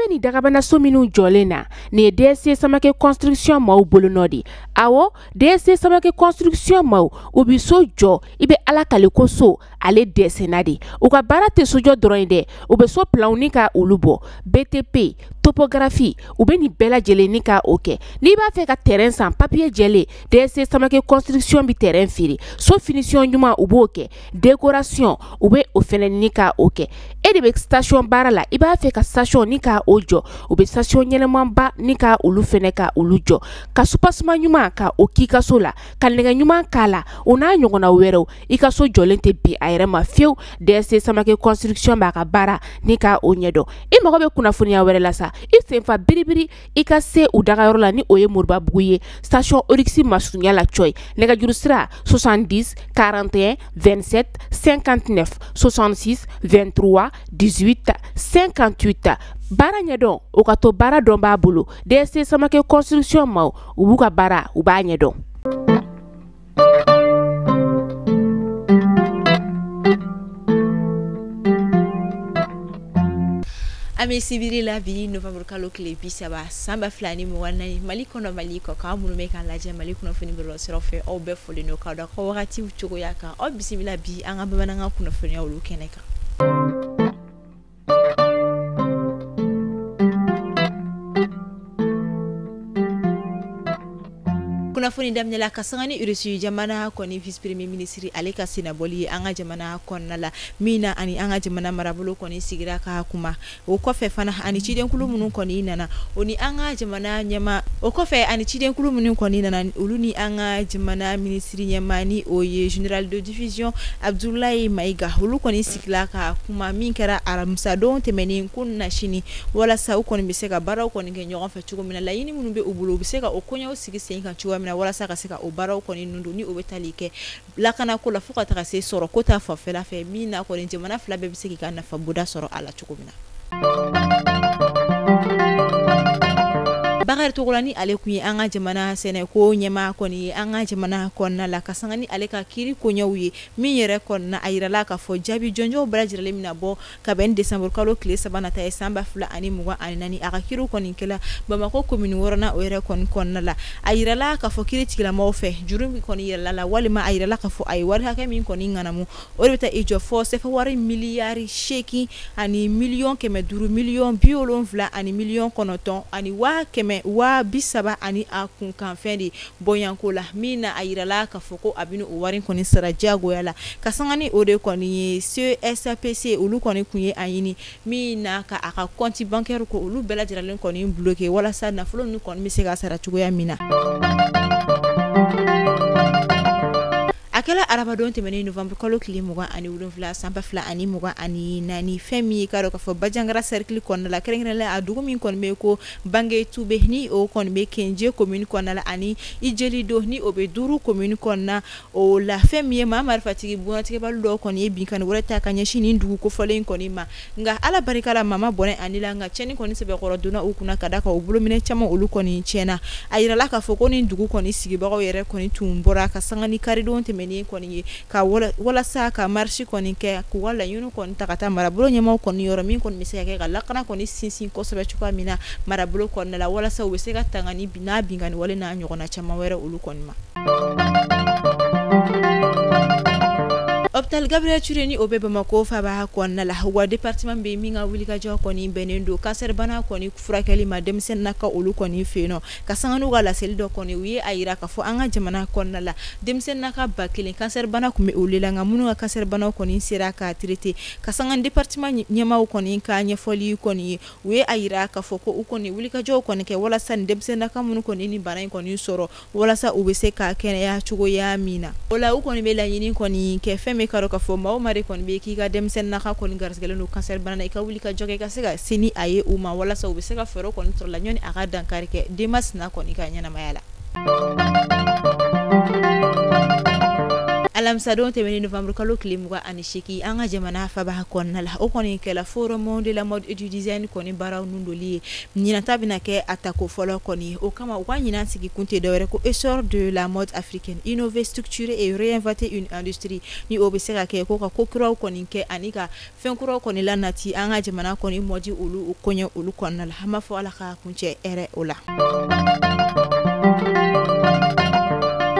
bɛ nin dagabanaso minnu jɔlen na, nin ye DSC Samake Construction maaw bolonɔ de. Awɔ, DSC Samake Construction maaw, u bɛ so jɔ, i bɛ Ala kale ko so ale dɛsɛnna de. U ka baara tɛ sojɔ dɔrɔn ye dɛ, u bɛ so planw ni ka olu bɔ, BTP, topographie, u bɛ nin bɛɛ lajɛlen ni ka o kɛ. N'i b'a fɛ ka terrain san, papier jɛlen, DSC Samake Construction bɛ terrain feere. So finition ɲuman, u b'o kɛ, décoration, u bɛ o fɛnɛ ni ka o kɛ. E de bɛ station baara la, i b'a fɛ ka station ni ka o jɔ, u bɛ station ɲɛnɛmanba ni ka olu fɛnɛ ka olu jɔ, ka soubassement ɲuman ka o k'i ka so la, ka nɛgɛ ɲuman k'a la, o n'a ɲɔgɔnna wɛrɛw. I ka so jɔlen tɛ bin a yɛrɛ ma fiyewu. DSC Samake Construction b'a ka baara ni ka o ɲɛdɔn. I mago bɛ kunnafoniya wɛrɛ la sa, i senfa biribiri i ka se u dagayɔrɔ la, ni o ye Moribabugu ye, station Oryx masurunya la cɔyi. Nɛgɛjuru sira 70 41 27 59 66 23 18 58. Baara ɲɛdɔn, o ka to baara dɔn b'a bolo. DSC Samake Construction maaw, u b'u ka baara, u b'a ɲɛdɔn. An bɛ sibiri la bi, novembre kalo tile 30 san 2024, Mali kɔnɔ, Mali kɔ kan. Minnu bɛ k'an lajɛ Mali kunnafoni bɔlɔlɔsiraw fɛ, aw bɛɛ folilen don k'aw da ko wagatiw cogoya kan. Aw bisimila bi an ka bamanankan kunnafoniya olu kɛnɛ kan. Kunnafoni daminɛ ka sanga ni Russie jamana kɔni vice premier ministre ale ka sennabɔli ye an ka jamana kɔnɔna la, min na ani an ka jamana marabolo kɔni sigira ka kuma. O kɔfɛ fana ani cidenkulu minnu kɔni nana, o ni an ka jamana ɲɛma, o kɔfɛ ani cidenkulu minnu kɔni nana, olu ni an ka jamana minisiri ɲɛma, ni o ye général de division Abdoulaye Maïga, olu kɔni sigila ka kuma min kɛra aramisadon tɛmɛnen kunun na sini, walasa u kɔni bɛ se ka baaraw kɔni kɛ ɲɔgɔn fɛ cogo min na. Laɲini minnu bɛ u bolo, u bɛ se ka o koɲɛw sigi sen kan cogoya min na, walasa ka se ka o baaraw kɔni ninnu don, ni o bɛ tali kɛ lakanako la fo ka taga se sɔrɔ ko ta fanfɛla fɛ, min na kɔni jamana fila bɛɛ bɛ se k'i ka nafa bonda sɔrɔ a la cogo min na. Bakari Togola, ni ale kun ye an ka jamana sɛnɛko ɲɛmaa kɔni ye an ka jamana kɔnɔna la, ka sanga ni ale ka kiiri koɲɛw ye, min yɛrɛ kɔnɔna a yirala k'a fɔ jaabi jɔnjɔnw bɛɛ lajɛlen bɛna bɔ ka bɛn décembre kalo tile 3 nata ye san 2024. A ka kiiriw kɔni kɛla Bamakɔ commune wɔɔrɔnan o yɛrɛ kɔni kɔnɔna la. A yirala k'a fɔ kiiri tigilamɔgɔw fɛ, juru min kɔni yɛlɛla la, walima a yirala k'a fɔ a ye wari hakɛ min kɔni ŋanamu, o de bɛ taa i jɔ fɔ sɛfɛ wari miliyari 8 ani miliyɔn 500 miliyɔn 70 ani miliyɔn 9 ani 130,000 ani a kunkanfɛn de bɔyanko la, min na a yirala k'a fɔ ko a bɛ o wari kɔni sara diyagoya la. Ka sanga ni o de kɔni ye CSPC, olu kɔni kun ye a ɲini min na ka a ka compte bancaire ko olu bɛɛ lajɛlen kɔni bloqué, walasa nafolo ninnu kɔni bɛ se ka sara cogoya min na. A kɛra arabadon tɛmɛnen novembre kalo tile 27 san 2024, fɛn min ye k'a dɔn k'a fɔ Bandiagara cercle kɔnɔna la, kɛrɛnkɛrɛnnenya a dugu min kɔni bɛ ko Bangetube, ni o kɔni bɛ Kenje commune kɔnɔna la, ani Ijelido, ni o bɛ 5 commune kɔnɔna o la. Fɛn min ye maa marifatigi bunatigɛbali dɔw kɔni ye binkanni wɛrɛ ta ka ɲɛsin nin dugu kofɔlen kɔni ma, nka Ala barika la maa ma bɔnɛ ani la, nka tiɲɛni kɔni sɛbɛkɔrɔ donna u kunna ka da kan u bolominɛ caman olu kɔni tiɲɛna. A yirala k'a fɔ ko nin dugu kɔni sigibagaw yɛrɛ kɔni tun bɔra ka sanga ni karidon tɛmɛnen kɔni ye ka walasa ka marche kɔni kɛ, k'u ka laɲini kɔni ta ka taa marabolo ɲɛmaaw kɔni yɔrɔ, min kɔni bɛ se ka kɛ ka lakana kɔni sinsin kosɛbɛ cogoya min na marabolo kɔnɔna la, walasa u bɛ se ka tanga ni n'a binkanni wale n'a ɲɔgɔnna caman wɛrɛ olu kɔni ma. Hôpital Gabriel Touré, ni o bɛ Bamakɔ faaba kɔnɔna la, wa département bɛ min ka wulikajɔ kɔni bɛnnen don cancer bana kɔni furakɛli ma denmisɛnnin olu kɔni fɛ yen nɔ. Ka sanga n'u ka laseli dɔ kɔni, u ye a yira k'a fɔ an ka jamana kɔnɔna la, denmisɛnnin ka 1000 cancer bana tun bɛ olu la, nka minnu ka cancer bana kɔni sera ka traiter, ka sanga département ɲɛmaaw kɔni ka ɲɛfɔli kɔni ye, u ye a yira k'a fɔ ko u kɔni wulikajɔw kɔni kɛ walasa ni denmisɛnnin minnu kɔni ni bana in kɔni sɔrɔ, walasa u bɛ se ka kɛnɛya cogoya min na. O la u kɔni bɛ laɲini kɔni kɛ fɛn min k'a dɔn k'a fɔ maa o maa de kɔni bɛ k'i ka denmisɛnnin ka kɔni garisigɛlen don cancer bana na, i ka wuli ka jɔ kɛ i ka se ka se ni a ye u ma, walasa u bɛ se ka fɛɛrɛ kɔni sɔrɔ la ɲɔni a ka dankari kɛ denmasina kɔni ka ɲɛnamaya la. Alamisadon tɛmɛnen novembre kalo tile 28 an ka jamana faba kɔnɔna la, o kɔni kɛla forum de la mode et du design kɔni baaraw nundoli ye. Ɲinan ta bɛna kɛ a tako fɔlɔ kɔni, o kama u ka ɲinan sigi kun tɛ dɔwɛrɛ ko essor de la mode africaine, innover, structurer et réinventer une industrie. Ni o bɛ se ka kɛ ko ka ko kuraw kɔni kɛ ani ka fɛn kuraw kɔni lanati an ka jamana kɔni mɔdi olu koɲɛ olu kɔnɔna la. An b'a fɔ Ala ka kuncɛ hɛrɛ o la.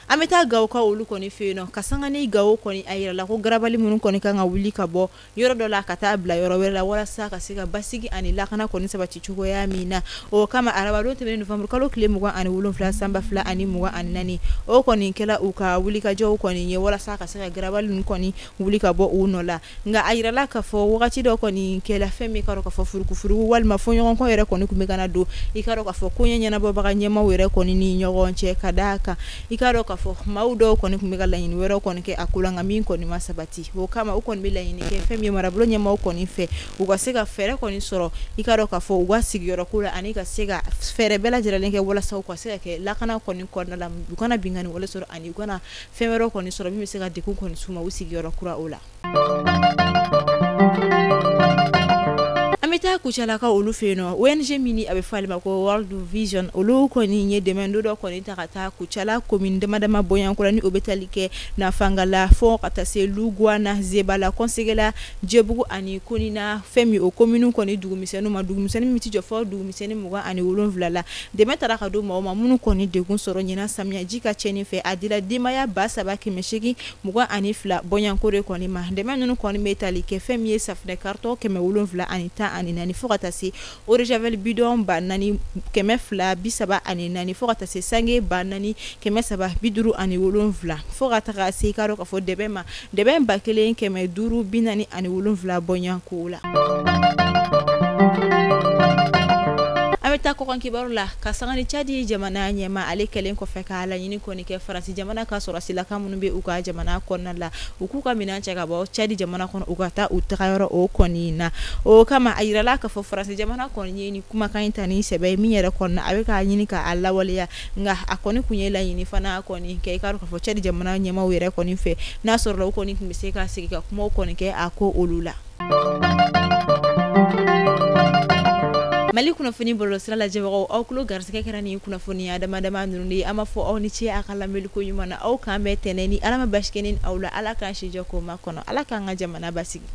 An bɛ taa Gawo ka olu kɔni fɛ yen nɔ, ka sanga ni Gawo kɔni a yira la ko garabali minnu kɔni kan ka wuli ka bɔ yɔrɔ dɔ la ka taa bila yɔrɔ wɛrɛ la walasa ka se ka basigi ani lakana kɔni sabati cogoya min na. O kama arabadon tɛmɛnen novembre kalo tile 27 san 2024, o kɔni kɛla u ka wulikajɔw kɔni ye walasa ka se ka garabali ninnu kɔni wuli ka bɔ u nɔ la. Nka a yirala k'a fɔ wagati dɔ kɔni kɛla fɛn min ka dɔn k'a fɔ furukufuruku walima fɔɲɔgɔnkɔ yɛrɛ kɔni tun bɛ ka na don i ka dɔn k'a fɔ koɲɛ ɲɛnabɔbaga ɲɛmaaw yɛrɛ kɔni ni ɲɔgɔn cɛ, ka d'a kan i ka dɔn k'a fɔ maaw dɔw kɔni tun bɛ ka laɲini wɛrɛw kɔni kɛ a ko la, nka min kɔni ma sabati. O kama u kɔni bɛ laɲini kɛ fɛn min ye marabolo ɲɛmaaw kɔni fɛ, u ka se ka fɛɛrɛ kɔni sɔrɔ i ka dɔn k'a fɔ u ka sigiyɔrɔ ko la, ani ka se ka fɛɛrɛ bɛɛ lajɛlen kɛ walasa u ka se ka kɛ lakana kɔni kɔnɔna la, u kana binkanni wale sɔrɔ ani u kana fɛn wɛrɛw kɔni sɔrɔ min bɛ se ka degun kɔni s'u ma u sigiyɔrɔ kura o la. An bɛ taa Kucalakaw olu fɛ yen nɔ, ONG min a bɛ fɔ ale ma ko World Vision, olu kɔni ye dɛmɛ dɔ kɔni ta ka taa Kucala commune dama dama bɔɲɔgɔnko la, ni o bɛ tali kɛ Nafangala fo ka taa se Luguwana, Zebala, Kɔnsegela, Jɛbugu ani Konina, fɛn min o commune kɔni dugumisɛnninw ma, dugumisɛnnin min tɛ jɔ fɔ dugumisɛnnin 27 la. Dɛmɛ taara ka don maaw ma minnu kɔni degun sɔrɔ ɲinan samiyaji ka cɛnni fɛ. A dira denbaya 3822 bɔɲɔgɔnko de kɔni ma. Dɛmɛ ninnu kɔni bɛ tali kɛ fɛn min ye safunɛ carton 714 fo ka taa se eau de javel bidon 4234 fo ka taa se sange 4357 fo ka taga se i ka dɔn k'a fɔ dɛbɛn ma, dɛbɛn 1547 bɔɲɔgɔnko la. An bɛ taa kɔkan kibaru la, ka sanga ni Cadi jamana ɲɛmaa, ale kɛlen kɔfɛ k'a laɲini kɔni kɛ Faransi jamana ka sɔrɔsilaka minnu bɛ u ka jamana kɔnɔna la, u k'u ka minɛn cɛ ka bɔ Cadi jamana kɔnɔ, u ka taa u tagayɔrɔ o kɔni na. O kama a yirala k'a fɔ Faransi jamana kɔni ye ni kumakan in ta ni sɛbɛ ye min yɛrɛ kɔnɔna a bɛ k'a ɲini k'a lawaleya, nka a kɔni kun ye laɲini fana kɔni kɛ i ka dɔn k'a fɔ Cadi jamana ɲɛmaaw yɛrɛ kɔni fɛ, n'a sɔrɔla u kɔni tun bɛ se ka sigi ka kumaw kɔni kɛ a ko olu la. Mali kunnafoni bɔlɔlɔsira lajɛbagaw, aw tulo garisɛgɛ kɛra nin kunnafoniya dama dama ninnu de ye. An b'a fɔ aw ni ce a ka lamɛnni ko ɲuman na. Aw k'an bɛn tɛnɛn ni Ala ma basi kɛ ne ni aw la. Ala k'an si jɔ k'o makɔnɔ. Ala k'an ka jamana basigi.